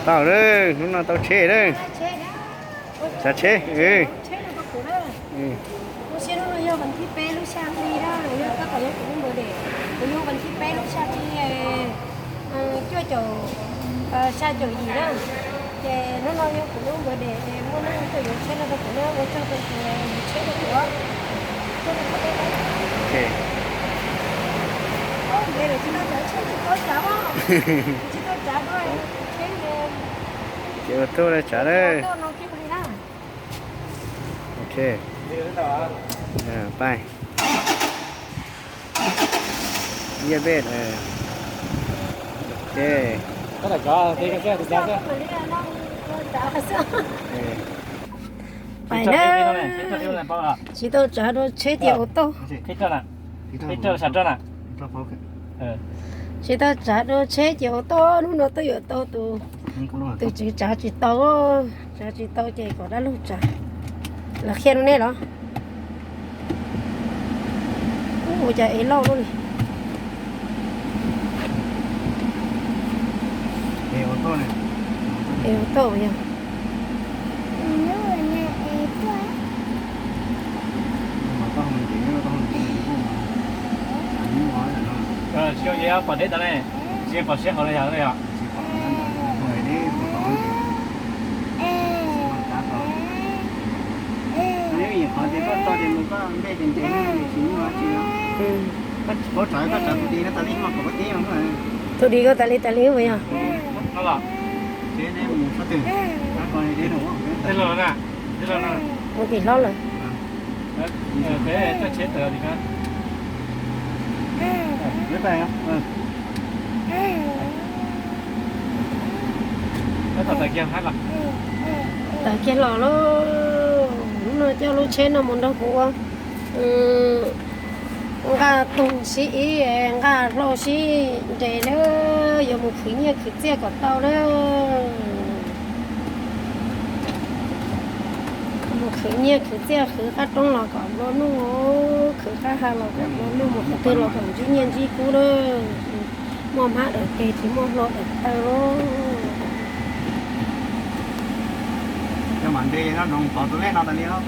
Tau lawm, hnub no tau tsheb lawm. Tsav tsheb. Ua siab, hnub no yog vas thib peb lub xya hli na, yog koj tau yog kuv lub birthday, kuv yog vas thib peb lub xya hli cuaj caum, xya caum yim na. Ces hnub no yog kuv lub birthday, muaj neeg tuaj yuav tsheb no rau kuv na, ua tsaug rau tus yuav tsheb rau kuv. Tsis tau tsav tsheb, tsis tau tsav, tsis tau tsav dua tsheb. Ces ua tuaj tsav lawm. Ok. Pais. Ib yam peb. Ok. Pais na. Tsis tau tsav dua tsheb ces ua tuaj. Tsis tau tsav dua tsheb ces ua tuaj, hnub no tuaj yuav tau tus, tus tswv tsav tsis tau, tsav tsis tau ces kom dab laug tsav. Lawv qhia rau nej los? Ua cas es loj lub li. Es ua tau yog. Tsis zoo, pom deb tas ne, tsis pom siab hauv li yog. Qhov tias koj tso ces mus koj nplej ces ntev, tsis muaj dab tsi. Koj paub tsav, koj tsav tus di koj tas li mas kom koj tib. Tus di koj tas li tas li mas yog. Mus sab twg? Tej los na, tej los na. Mus tim hlob lawm. Tawm kiag los lauj. Hnub no coj lub tsheb no mus nrog kuv ua nqaj toog sib ib, nqaj hlau sib nres lawm, yuav mus khwv nyiaj khwv txiaj kom tau lawm. Mus khwv nyiaj khwv txiaj, khwv qab roob los kom nplua nuj, khwv qab ha los kom nplua nuj, mus qhov twg los kom ntsib nyiaj ntsib kub lawm. Muaj hmab dawm tes tsis muaj hlua dawm taw lauj. Yog mam ntes no noog pov tus lej no tas li os.